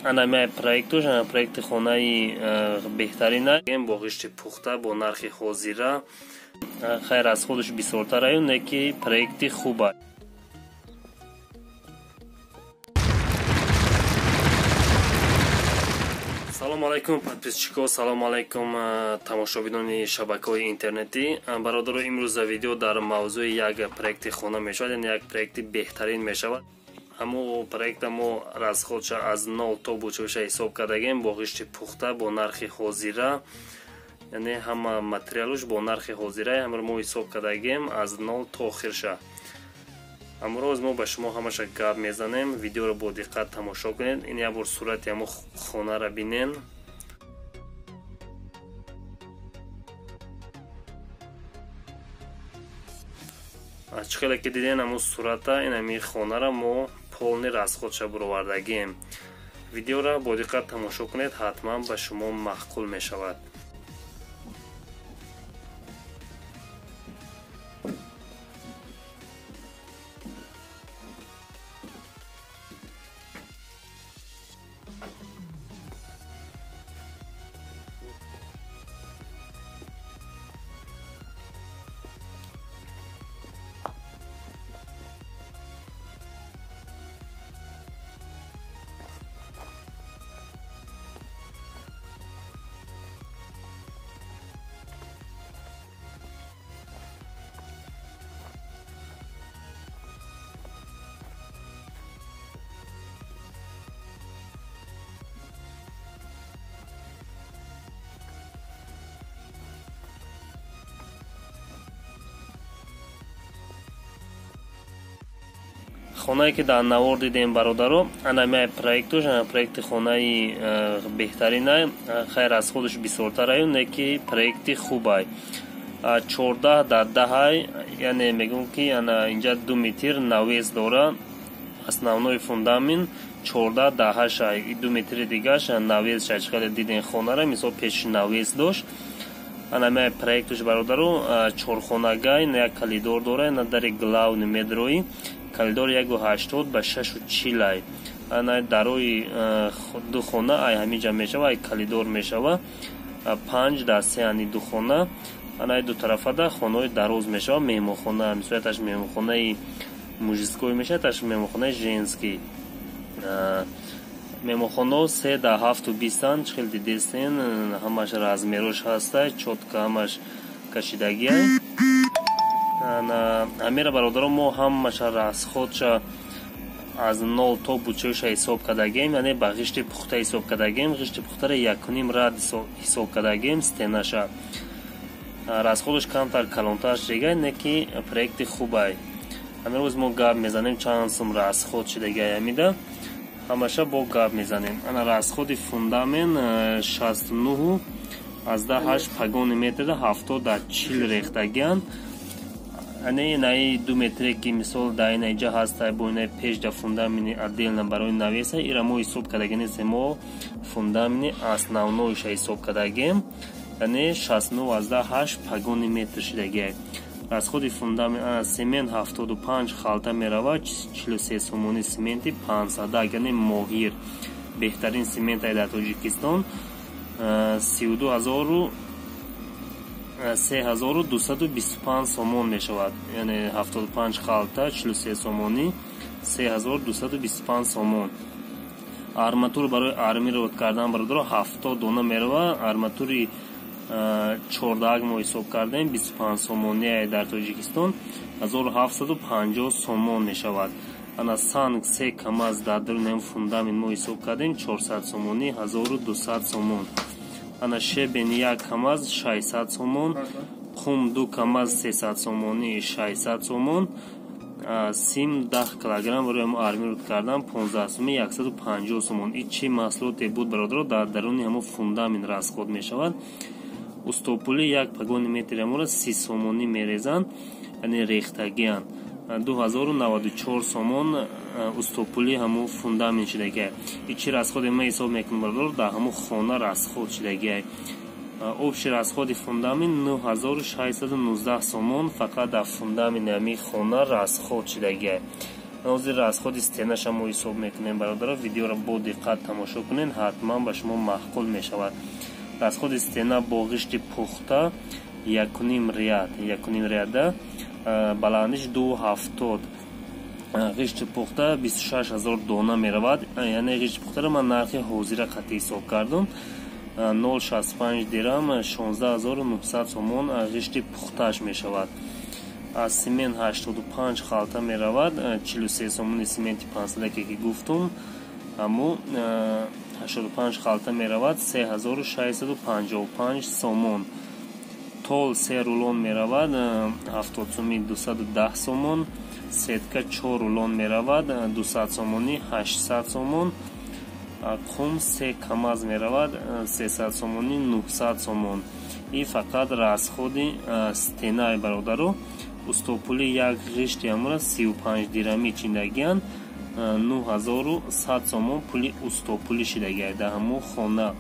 Ана проектуш, ана проекти хонаи беҳтарина, бо ғишти пухта, бо нархи ҳозира. Хайр, аз худаш бисёртараю, не ки проекти хуба. Салом алайкум, подписчико, салом алайкум, тамошобинони шабакаҳои интернетӣ. Бародаро, имрӯза видео дар мавзӯи як проекти хона мешавад, яъне як проекти беҳтарин мешавад. Ҳамо проекта мо расходша аз нол то бучоша ҳисоб кардагем, бо ғишти пухта, бо нархи ҳозира, яъне ҳама материалуш бо нархи ҳозира, ҳамаро мо ҳисоб кардагем аз нол то охирша. Амрӯз мо ба шумо ҳамаша гап мезанем, видеоро бо диққат тамошо кунед. Ин як бор сурати ҳамо хонара бинен. Чӣ хеле ки диден ҳамо сурата, ин ҳами хонара мо полни расходша буровардагием. Видеоро бо диққат тамошо кунед, ҳатман ба шумо маъқул мешавад. Хонае ки дар навор дидем, бародаро, ана проектуш, ана проекти хонаи беҳтарина. Хайр, аз худаш бисёртараю, не ки проекти хубай. 14 дар 10, яъне мегӯм ки ана инҷа 2 метр навес дора, основной фундамент 14 дар 8, 2 метри дигаш навес. Чӣ хеле дидем хонара, мисол пеши навес дошт. Ана проектуш, бародаро, чорхонагай, як коридор дора, на дари главный медрои, коридор 1.80 ба 6.40. Ана дарои ду хона ай ҳамиҷа мешава, ай коридор мешава 5 дар 3, ани ду хона. Ана ду тарафада хонаҳои дароз мешава, меҳмонхона, мисол яташ меҳмонхонаи мужской мешава, яташ меҳмонхонаи женский. Меҳмонхонаҳо 3 дар 7.20, чӣ хел дидестен, ҳамаш размерош ҳаста, чётко ҳамаш кашидагиай. Ҳамера, бародаро, мо ҳамаша расходша аз нол то бучоша ҳисоб кардагем, яъне ба ғишти пухта ҳисоб кардагем. Ғишти пухтара 1.5 рад ҳисоб кардагем, стенаша. Расходаш камтар калонтар шудагай, не ки проекти хубай. Ҳамин рӯз мо гап мезанем чанд сум расход шудагай, ҳамида ҳамаша бо гап мезанем. Ана расходи фундамент 69.8 пагони метрда 70 дар 40 рехтагиан. Ане инаи 2 метре ки мисол дар ина иҷа ҳаста, бо инаи пеш да фундамени отдельно барои навеса, ира мо ҳисоб кардаги нестем, мо фундамени основнойша ҳисоб кардагем, яъне 69.8 пагони метр шудагиай. Расходи фундамент семент 75 халта мерава, 43 сомони сементи 500, яъне моҳир беҳтарин сементай дар Тоҷикистон, 32 3225 сомон мешавад, яъне 75 халта 43 сомонӣ 3225 сомон. Арматур барои армировать кардан, бародаро, 70 дона мерава. Арматури 14 мо ҳисоб кардем, 25 сомоние дар Тоҷикистон, 1750 сомон мешавад. Ана санг се камаз дар даруни фундамент мо ҳисоб кардем, 400 сомонӣ, 1200 сомон. Ана щебень як камаз 600 сомон, қум ду камаз 300 сомонӣ, 600 сомон. Сим 10 килограмм барои ҳамо армировать кардан 15 сомӣ, 150 сомон. И чӣ маҳсулоте буд, бародаро, дар даруни ҳамо фундамент расход мешавад. Устопули як пагони метри ҳаморо 30 сомонӣ мерезанд, яъне рехтагианд, 2094 сомон устопули ҳамо фундамент шудагиай. И чӣ расходе ма ҳисоб мекунам, бародаро, дар ҳамо хона расход шудагиай. Общий расходи фундамент 9619 сомон, фақат дар фундаменти ҳамин хона расход шудагиай. Ҳозир расходи стенаша мо ҳисоб мекунем, бародаро. Видеоро бо диққат тамошо кунед, ҳатман ба шумо маъқул мешавад. Расходи стена бо ғишти пухта 1,5 ряд, 1,5 ряда, баландиш 2,70, ғишти пухта 26 000 дона меравад. Яъне ғишти пухтаро ман нархи ҳозира қатъи ҳисоб кардум, 0,65 дирам, 16 900 сомон ғишти пухтааш мешавад. Аз симент 85 халта меравад, 43 сомони сименти 500, ки гуфтум, аммо 85 халта меравад, 3655 сомон. Тол се рулон меравад, 70 суми, 210 сомон. Сетка чор рулон меравад, 200 сомонӣ, 800 сомон. Қум се камаз меравад, 300 сомонӣ, 900 сомон. И фақат расходи стенаи, бародаро. Устопули як ғишти амура 35 дирамӣ чиндагиянд, 9100 сомон пули устопулӣ шидагия дар ҳамун хона.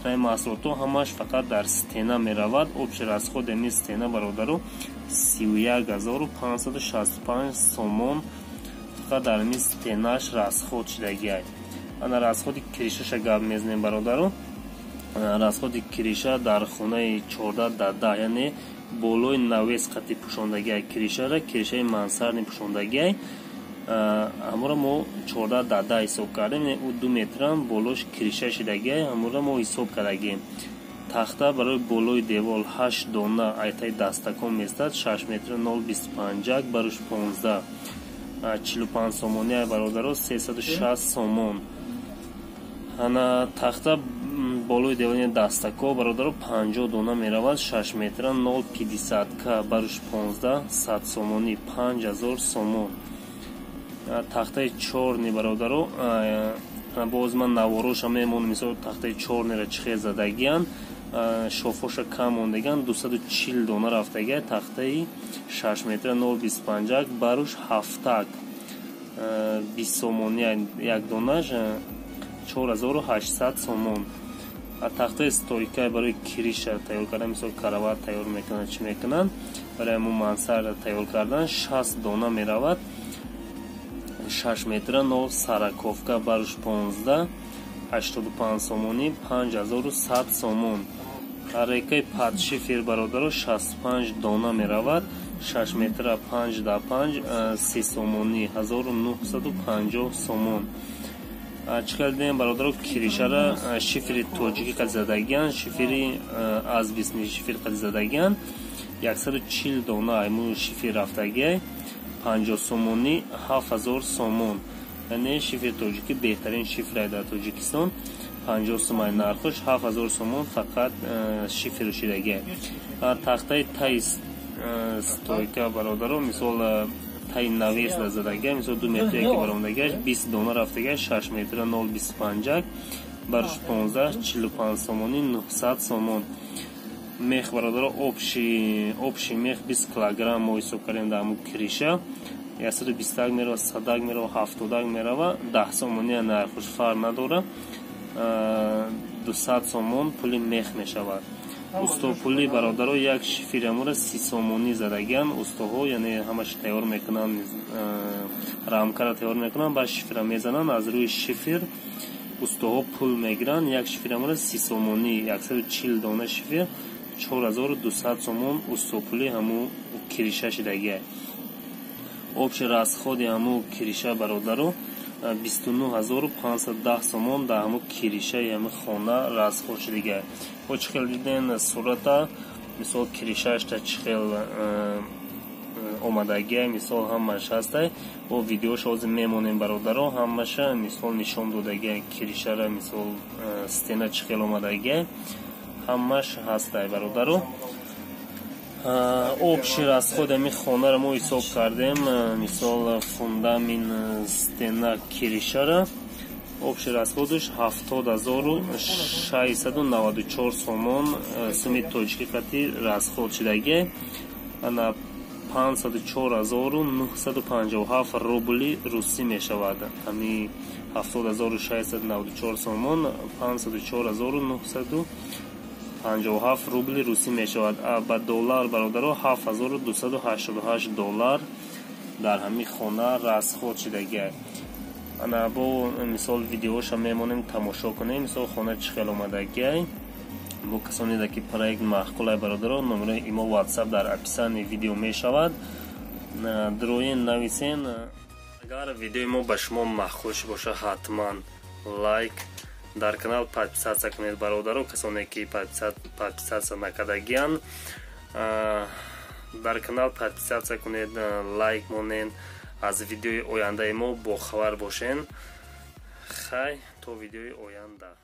Ин маҳсулотҳо ҳамаш фақат дар стена меравад. Общий расходи ами стена, бародаро, 31 565 сомон фақат дар ами стенаш расход шидагиай. Ана расходи крышаша гап мезанем, бародаро. Расходи крыша дар хонаи 14 да 10, яъне болои навес қати пӯшондагиай крышара, крышаи мансардный пӯшондагиай, ҳамуро мо 14 да 10 ҳисоб кардем. Ӯ 2 метрам болош крыша шидагиай, ҳамуро мо ҳисоб кардагием. Тахта барои болои девол ҳашт дона айтаи дастакон местад, шаш метра 0,25, баруш 15, 45 сомони, бародаро, 360 сомон. Ана тахта болои девони дастако, бародаро, 50 дона меравад, шаш метра 0,50, баруш 15, 100 сомонӣ, 5000 сомон. Тахтаи чёрный, бародаро, боз ман навороша мемонам, мисол тахтаи чёрныйра чӣ хел задагиянд, шофоша кам мондагианд, 240 дона рафтагия. Тахтаи шаш метра 0,25, баруш ҳафтак, 20 сомонӣ як донаш, 4800 сомон. Тахтаи стойка барои крыша тайёр кардан, мисол карават тайёр мекунанд, чӣ мекунанд, барои ҳамун мансарда тайёр кардан 60 дона меравад, шаш метра 0,40, баруш 15, 85 сомонӣ, 5100 сомон. Рейкаи под шифер, бародаро, 65 дона меравад, шаш метра 5 да 5, 30 сомонӣ, 1950 сомон. Чӣ хел дидем, бародаро, крышара шифери тоҷикӣ қад задагиянд, шифери асбистни шифер қад задагиянд, 140 дона айму шифер рафтагиай, 50 сомонӣ, 7000 сомон. Яъне шифери тоҷикӣ беҳтарин шифрай дар Тоҷикистон, 50 сомаи нархош, 7000 сомон фақат шиферу шидагиай. Тахтаи таи стойка, бародаро, мисол таи навес задагия, мисол 2 метр яке баромадагиаш, 20 дона рафтагиаш, шаш метра 0,25, барш 15, 45 сомонӣ, 900 сомон. Мех, бародаро, общий мех 20 килограмм мо ҳисоб кардем дар ҳамун крыша, 120 мерава, садак мерава, ҳафтодак мерава, 10 сомони нархош фарқ надора, 200 сомон пули мех мешавад. Устопулӣ, бародаро, як шифери амура 30 сомонӣ задагиан устоҳо, яъне ҳамаш тайёр мекунанд, рамкара тайёр мекунанд, баъд шифера мезананд, аз рӯи шифер устоҳо пул мегиранд. Як шифери амура 30 сомонӣ, 140 дона шифер, 4200 сомон устопули ҳаму крыша шидагиа. Общий расходи ҳаму крыша, бародаро, 29 510 сомон дар ҳаму крышаи ҳами хона расход шудагиа. Бо чӣ хел диден сурата, мисол крышаашта чӣ хел омадагиа, мисол ҳамаш ҳастай, бо видеош ҳозир мемонем, бародаро, ҳамаша мисол нишон додагиа, крышара, мисол стена чӣ хел омадагиа, ҳамаш ҳастай, бародаро. Общий расход ами хонаро мо ҳисоб кардем, мисол фундамент, стена, крышара, общий расходаш 70 694 сомон суми тоҷикӣ қати расход шудагиа. Ана 504 957 рубли русӣ мешавад ҳами 70 694 сомон, 504 957 рубли русӣ мешавад. Ба доллар, бародаро, 7288 доллар. Дар ҳамин хона расход шидагиай. Ана бо мисол видеоша мемонем, тамошо кунем, мисол, хона чӣ хел омадагиай. Бо касоне ки проект маъқулай, бародаро, номерои имо, WhatsApp дар описании видео мешавад, дроен, нависен. Агар видеои мо ба шумо маъқул боша, ҳатман лайк, дар канал подписаться кунед, бародаро. Касоне ки подписаться накардагиян, дар канал подписаться кунед, лайк монен, аз видеои ояндаи мо бохабар бошен. Хай, то видеои оянда.